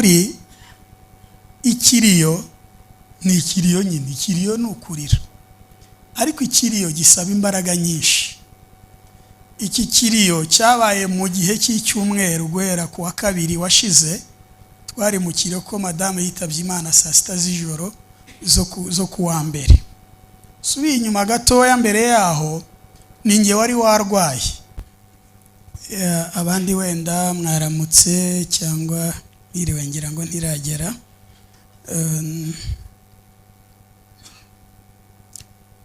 By'ukuri ikiriyo ni ikiriyo nyine, ikiriyo ni ukurira, ariko ikiriyo gisaba imbaraga nyinshi. Iki kiriyo cyabaye mu gihe cy'icyumweru, guhera ku wa kabiri washize. Twari mu kiriyo ko madamu yitabye Imana saa 6 z'ijoro zo ku wa mbere. Subiye inyuma gatoya, mbere yaho ni njye wari warwaye. Abandi wenda mwaramutse cyangwa mwiriwe, ngira ngo ntiragera.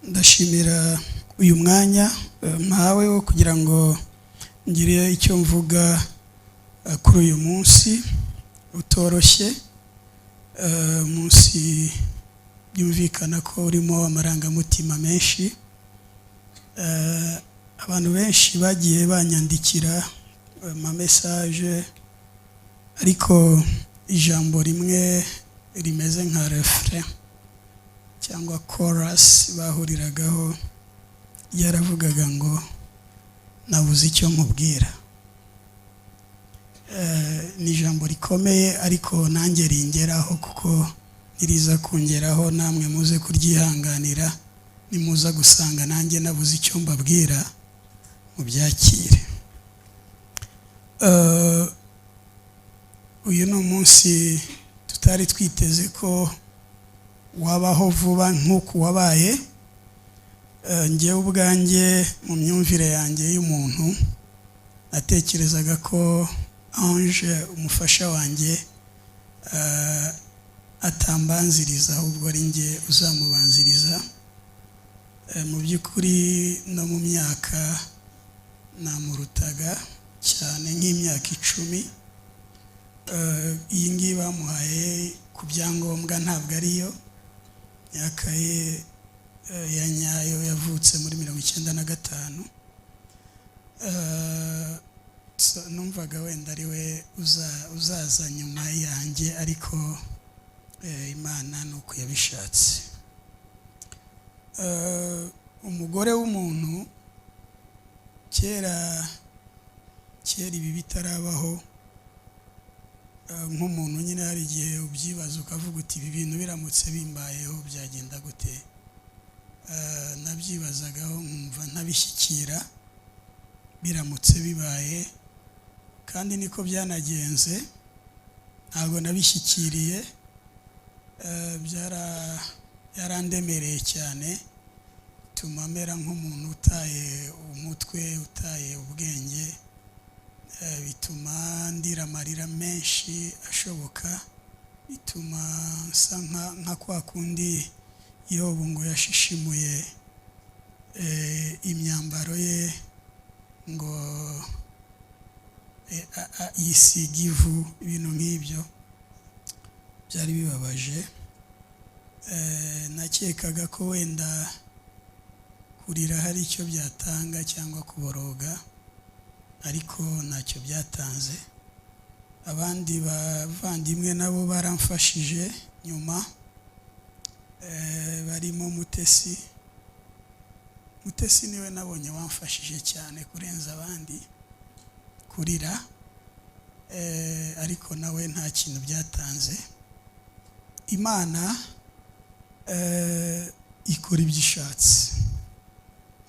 Ndashimira uyu mwanya mpawe wo kugira ngo ngire icyo mvuga kuri uyu munsi utoroshye, munsi byumvikana ko urimo amarangamutima menshi. Abantu benshi bagiye banyandikira ama message, ariko ijambo rimwe rimeze nka refrain cyangwa chorus bahuriragaho yaravugaga ngo: "Nabuze icyo nkubwira." Ni ijambo rikomeye, ariko nanjye ringeraho, kuko niriza kungeraho namwe muze kuryihanganira. Nimuza gusanga nanjye nabuze icyo mbabwira, mubyakire. Uyu ni umunsi tutari twiteze ko wabaho vuba nk'uku wabaye. Njyewe ubwanjye, mu myumvire yanjye y'umuntu, natekerezaga ko Ange, umufasha wanjye, atambanziriza, ahubwo ari njye uzamubanziriza. Mu by'ukuri no mu myaka namurutaga cyane, nk'imyaka 10. Iyi ngiyi bamuhaye ku byangombwa ntabwo ariyo myaka ye ya nyayo. Yavutse muri 95. So, numvaga wenda ari we uzaza nyuma yanjye, ariko Imana ni uko yabishatse. Umugore w'umuntu, kera kera ibi bitarabaho, nk'umuntu nyine hari igihe ubyibaza ukavuga uti: "Ibi bintu biramutse bimbayeho byagenda gute?" Nabyibazagaho nkumva ntabishyikira biramutse bibaye, kandi niko byanagenze. Ntabwo nabishyikiriye. Byarandemereye cyane, bituma mera nk'umuntu utaye umutwe, utaye ubwenge. Bituma ndira amarira menshi ashoboka, bituma nsa nka kwa kundi Yobu ngo yashishimuye imyambaro ye, ngo yisiga ivu, ibintu nk'ibyo byari bibabaje. Nakekaga ko wenda kurira hari icyo byatanga cyangwa kuboroga, ariko ntacyo byatanze. Abandi bavandimwe nabo baramfashije nyuma, barimo Mutesi. Mutesi niwe nabonye wamfashije cyane kurenza abandi kurira, ariko nawe nta kintu byatanze. Imana ikora ibyo ishatse.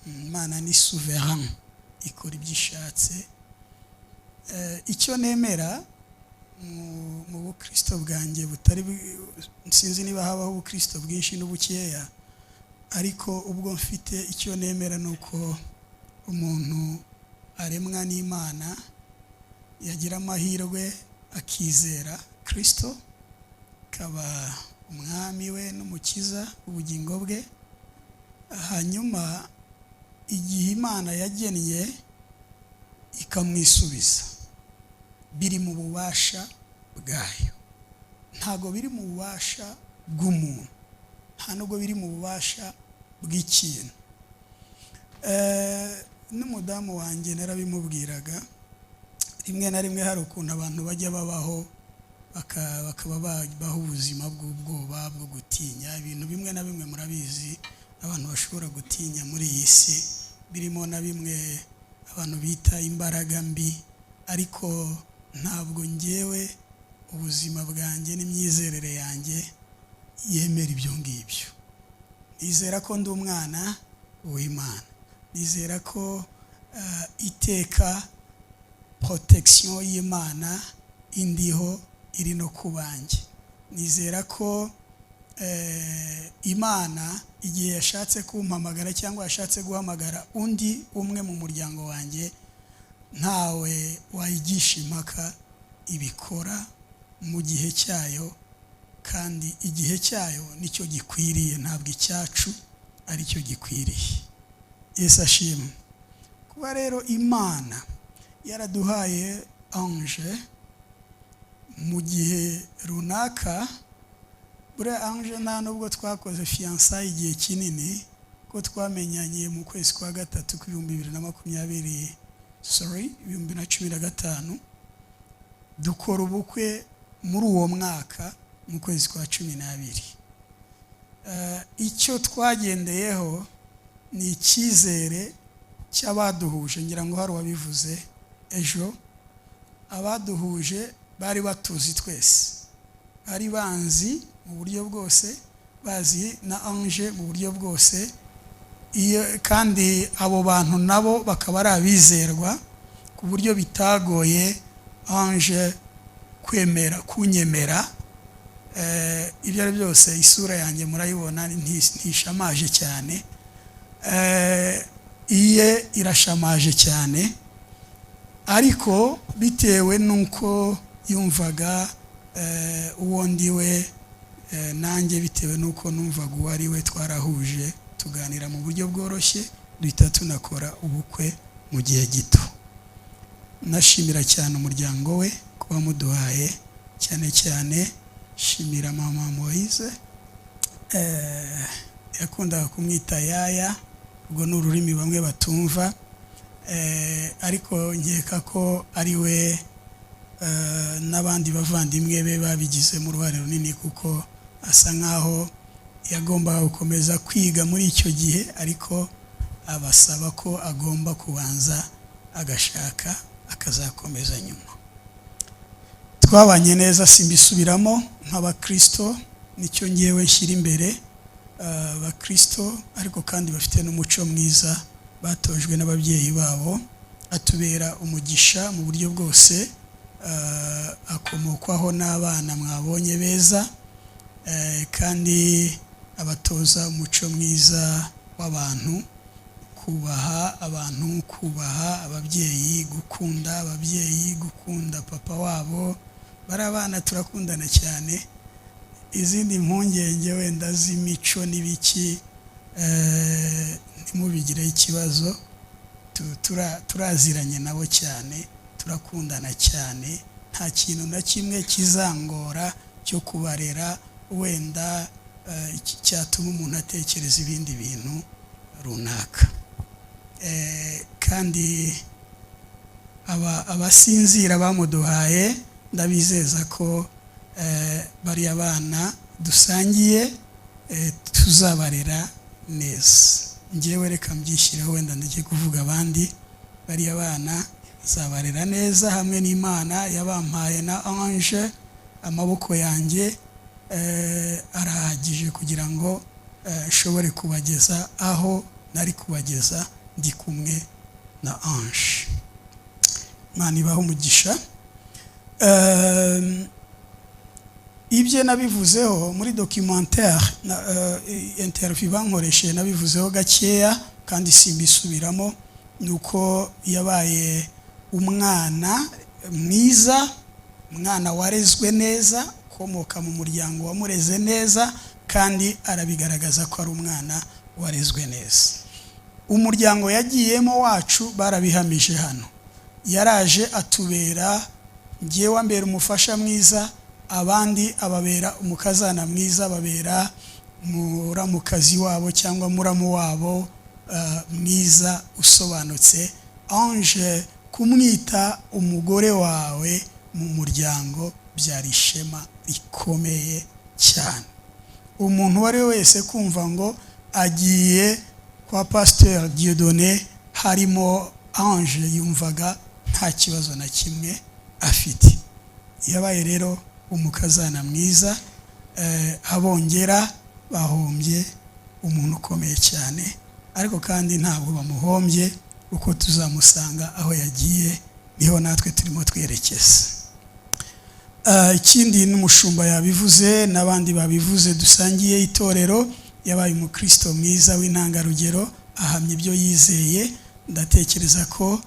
Imana ni souverain, ikora ibyo ishatse. Icyo nemera mu bukristo bwanjye butari, sinzi niba habaho ubukristo bwinshi n'ubukeya, ariko ubwo mfite, icyo nemera ni uko umuntu aremwa n'Imana, yagira amahirwe akizera Kristo, akaba umwami we n'umukiza ubugingo bwe, hanyuma igihe Imana yagennye ikamwisubiza. Biri mu bubasha bwayo, ntabwo biri mu bubasha bw'umuntu, nta nubwo biri mu bubasha bw'ikintu. N'umudamu wanjye narabimubwiraga. Rimwe na rimwe hari ukuntu abantu bajya babaho, bakaba babaho ubuzima bw'ubwoba, bwo gutinya ibintu bimwe na bimwe. Murabizi, abantu bashobora gutinya muri iyi si, birimo na bimwe abantu bita imbaraga mbi, ariko ntabwo ngewe Ubuzima bwanjye n'imyizerere yanjye yemera ibyo ngibyo. Nizera ko ndi umwana w'Imana, nizera ko iteka protection y'Imana indiho, iri no ku banjye. Nizera ko Imana igihe yashatse kumpamagara cyangwa yashatse guhamagara undi umwe mu muryango wanjye, ntawe wayigisha impaka, ibikora mu gihe cyayo, kandi igihe cyayo nicyo gikwiriye, ntabwo icyacu aricyo gikwiriye. Yesu ashimwe. Kuba rero Imana yaraduhaye Ange mu gihe runaka, buriya Ange nta nubwo twakoze fiançailles igihe kinini, ko twamenyanye mu kwezi kwa gatatu k'ibihumbi 2020, sorry, 2015, dukora ubukwe muri uwo mwaka mu kwezi kwa 12. Icyo twagendeyeho ni icyizere cy'abaduhuje. Ngira ngo hari uwabivuze ejo, abaduhuje bari batuzi twese, bari banzi mu buryo bwose, bazi na Ange mu buryo bwose. Iyo kandi abo bantu nabo bakaba ari abizerwa, ku buryo bitagoye Ange kwemera kunyemera. Ibyo ari byose, isura yanjye murayibona, ntishamaje cyane, iye irashamaje cyane, ariko bitewe n'uko yumvaga uwo ndiwe, nanjye bitewe n'uko numvaga uwo ari we, twarahuje, tuganira mu buryo bworoshye, duhita tunakora ubukwe mu gihe gito. Nashimira cyane umuryango we kuba muduhaye, cyane cyane shimira mama Moise, yakundaga kumwita yaya, ubwo ni ururimi bamwe batumva, ariko nkeka ko ari we n'abandi bavandimwe be babigizemo uruhare runini, kuko asa nkaho yagombaga gukomeza kwiga muri icyo gihe, ariko abasaba ko agomba kubanza agashaka, akazakomeza nyuma. Twabanye neza, simbisubiramo. Nk'abakristo, nicyo ngewe nshyira imbere, abakristo ariko kandi bafite n'umuco mwiza batojwe n'ababyeyi babo. Atubera umugisha mu buryo bwose, akomokwaho n'abana mwabonye beza, kandi abatoza umuco mwiza w'abantu, kubaha abantu, kubaha ababyeyi, gukunda ababyeyi, gukunda papa wabo. Bari abana turakundana cyane. Izindi mpungenge wenda z'imico n'ibiki, ntimubigireho ikibazo. Turaziranye nabo cyane, turakundana cyane, nta kintu na kimwe kizangora cyo kubarera wenda cyatuma umuntu atekereza ibindi bintu runaka. Kandi abasinzira bamuduhaye, ndabizeza ko bariya bana dusangiye tuzabarera neza. Ngewe reka mbyishyireho, wenda ndeke kuvuga abandi. Bariya bana zabarera neza hamwe n'Imana yabampaye na Ange. Amaboko yanjye arahagije kugira ngo nshobore kubageza aho nari kubageza ndi kumwe na Ange. Imana ibahe umugisha. Ibyo nabivuzeho muri documentaire na interview bankoresheje, nabivuzeho gakeya kandi simbisubiramo. Ni uko yabaye umwana mwiza, umwana warezwe neza, ukomoka mu muryango wamureze neza, kandi arabigaragaza ko ari umwana warezwe neza. Umuryango yagiyemo wacu barabihamije hano. Yaraje atubera, ngewe ambera umufasha mwiza, abandi ababera umukazana mwiza, ababera muramukazi wabo cyangwa muramu wabo mwiza usobanutse. Ange kumwita umugore wawe mu muryango byari ishema rikomeye cyane. Umuntu uwo ari we wese kumva ngo agiye kwa Pasteur Dieudonné harimo Ange, yumvaga nta kibazo na kimwe afite. Yabaye rero Umukazana mwiza. Abongera bahombye umuntu ukomeye cyane, ariko kandi ntabwo bamuhombye, kuko tuzamusanga aho yagiye, niho natwe turimo twerekeza. Ikindi n'umushumba yabivuze, n'abandi babivuze dusangiye itorero, yabaye umukristo mwiza w'intangarugero, ahamya ibyo yizeye. Ndatekereza ko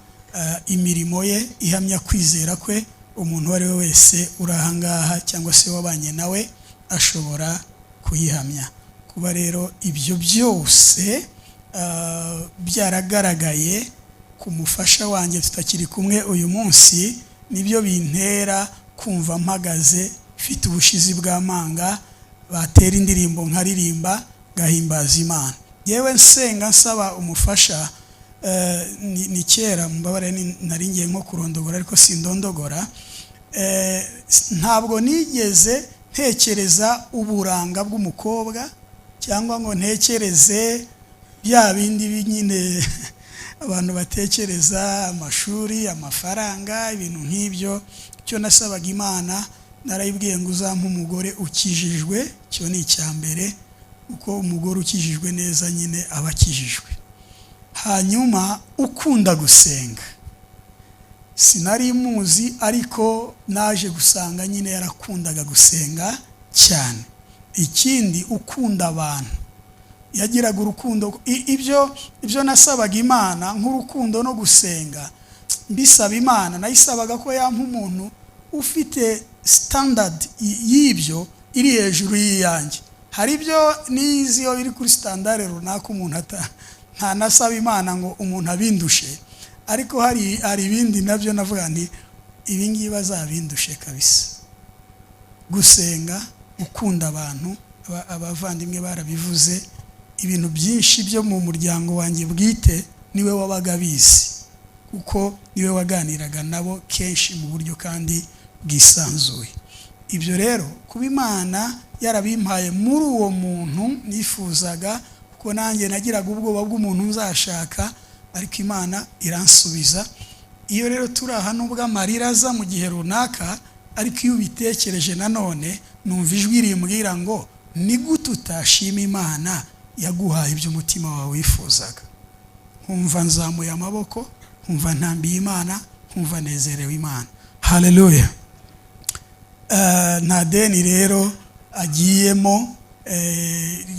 imirimo ye ihamya kwizera kwe. Umuntu uwo ari we wese uri aha ngaha cyangwa se wabanye nawe ashobora kuyihamya. Kuba rero ibyo byose byaragaragaye ku mufasha wanjye tutakiri kumwe uyu munsi, nibyo bintera kumva mpagaze mfite ubushizi bw'amanga, batera indirimbo nkaririmba, ngahimbaza Imana. Yewe, nsenga nsaba umufasha, ni kera, mubabare, nari ngiye nko kurondogora ariko sindondogora. Ntabwo nigeze ntekereza uburanga bw'umukobwa cyangwa ngo ntekereze bya bindi nyine abantu batekereza, amashuri, amafaranga, ibintu nk'ibyo. Icyo nasabaga Imana, narayibwiye ngo uzampe umugore ukijijwe. Icyo ni icya mbere, kuko umugore ukijijwe neza nyine aba akijijwe, hanyuma ukunda gusenga. Sinari muzi, ariko naje gusanga nyine yarakundaga gusenga cyane. Ikindi, ukunda abantu, yagiraga urukundo. Ibyo nasabaga Imana nk'urukundo no gusenga, mbisaba Imana, nayisabaga ko yampa umuntu ufite standard y'ibyo iri hejuru y'iyanjye. Hari ibyo nizi, iyo biri kuri standard runaka umuntu ntanasaba Imana ngo umuntu abindushe, ariko hari ibindi nabyo navuga nti ibi ngibi azabindushe kabisa. Gusenga, gukunda abantu, abavandimwe barabivuze. Ibintu byinshi byo mu muryango wanjye bwite niwe wabaga abizi, kuko niwe waganiraga nabo kenshi mu buryo kandi bwisanzuye. Ibyo rero kuba Imana yarabimpaye muri uwo muntu nifuzaga, kuko nanjye nagiraga ubwoba bw'umuntu nzashaka, ariko Imana iransubiza. Iyo rero turi aha, nubwo amarira aza mu gihe runaka, ariko iyo ubitekereje nanone numva ijwi rimbwira ngo ni gute utashima Imana yaguhaye ibyo umutima wawe wifuzaga? Nkumva nzamuye amaboko, nkumva ntambiye Imana, nkumva nezerewe Imana. Haleluya! Nta deni rero agiyemo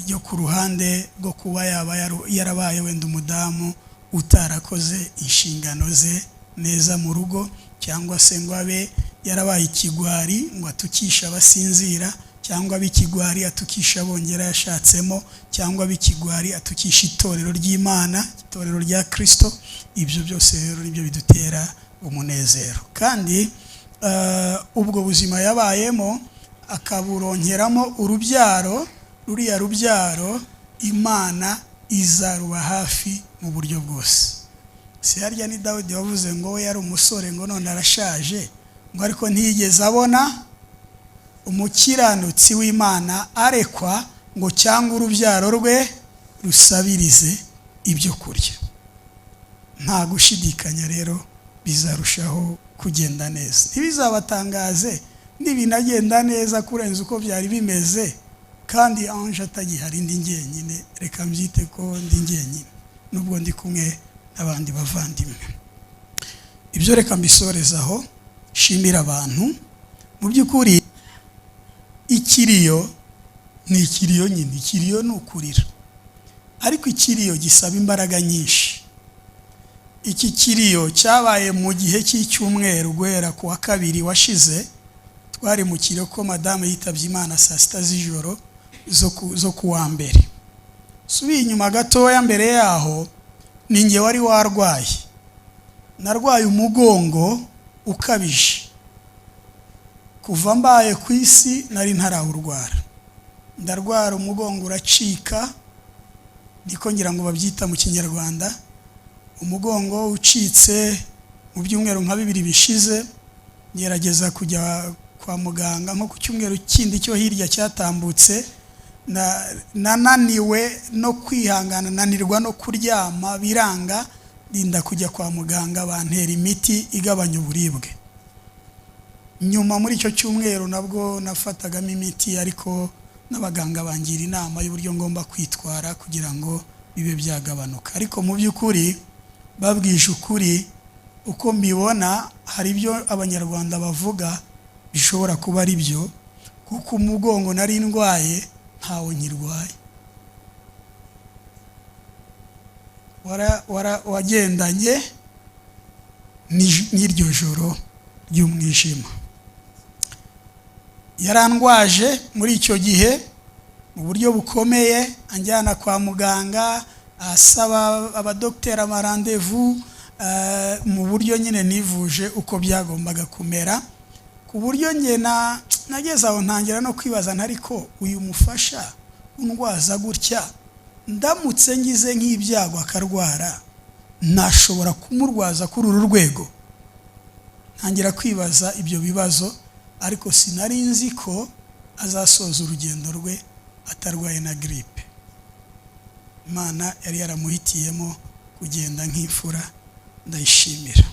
ryo ku ruhande rwo kuba yaba yarabaye wenda umudamu utarakoze inshingano ze neza mu rugo, cyangwa se ngo abe yarabaye ikigwari ngo atukishe abasinzira, cyangwa abe ikigwari atukisha abongera yashatsemo, cyangwa abe ikigwari atukisha itorero ry'Imana, itorero rya Kirisito. Ibyo byose rero nibyo bidutera umunezero. Kandi ubwo buzima yabayemo akaburonkeramo urubyaro, ruriya rubyaro Imana izaruba hafi mu buryo bwose. Si harya ni Dawidi wavuze ngo we yari umusore, ngo none arashaje, ngo ariko ntiyigeze abona umukiranutsi w'Imana arekwa, ngo cyangwa urubyaro rwe rusabirize ibyo kurya? Nta gushidikanya rero bizarushaho kugenda neza. Ntibizabatangaze nibinagenda neza kurenza uko byari bimeze kandi Ange atagihari, ndi njyenyine. Reka mbyite ko ndi njyenyine nubwo ndi kumwe n'abandi bavandimwe. Ibyo reka mbisorezaho, shimira abantu. Mu by'ukuri ikiriyo ni ikiriyo nyine, ikiriyo ni ukurira, ariko ikiriyo gisaba imbaraga nyinshi. Iki kiriyo cyabaye mu gihe cy'icyumweru, guhera ku wa kabiri washize twari mu kiriyo, ko madamu yitabye Imana saa 6 z'ijoro zo ku wa mbere. Subiye inyuma gatoya, mbere yaho ni njye wari warwaye. Narwaye umugongo ukabije. Kuva mbaye ku isi nari ntarawurwara. Ndarwara umugongo uracika, niko ngira ngo babyita mu Kinyarwanda. Umugongo ucitse mu byumweru nka 2 bishize, ngerageza kujya kwa muganga nko ku cyumweru kindi cyo hirya cyatambutse. Nananiwe no kwihangana, nanirwa no kuryama biranga, ndinda kujya kwa muganga, bantera imiti igabanya uburibwe. Nyuma muri icyo cyumweru nabwo nafatagamo imiti, ariko n'abaganga bangira inama y'uburyo ngomba kwitwara kugira ngo bibe byagabanuka. Ariko mu by'ukuri, babwije ukuri, uko mbibona, hari ibyo Abanyarwanda bavuga bishobora kuba ari byo, kuko umugongo nari ndwaye ntawo nkirwaye. Wagendanye n'iryo joro ry'umwijima. Yarandwaje muri icyo gihe mu buryo bukomeye, anjyana kwa muganga, asaba abadogiteri amarandevu, mu buryo nyine nivuje uko byagombaga kumera, ku buryo njye nageze aho ntangira no kwibaza ntariko uyu mufasha undwaza gutya, ndamutse ngize nk'ibyago akarwara, nashobora kumurwaza kuri uru rwego? Ntangira kwibaza ibyo bibazo, ariko sinari nzi ko azasoza urugendo rwe atarwaye na giripe. Imana yari yaramuhitiyemo kugenda nk'imfura, ndayishimira.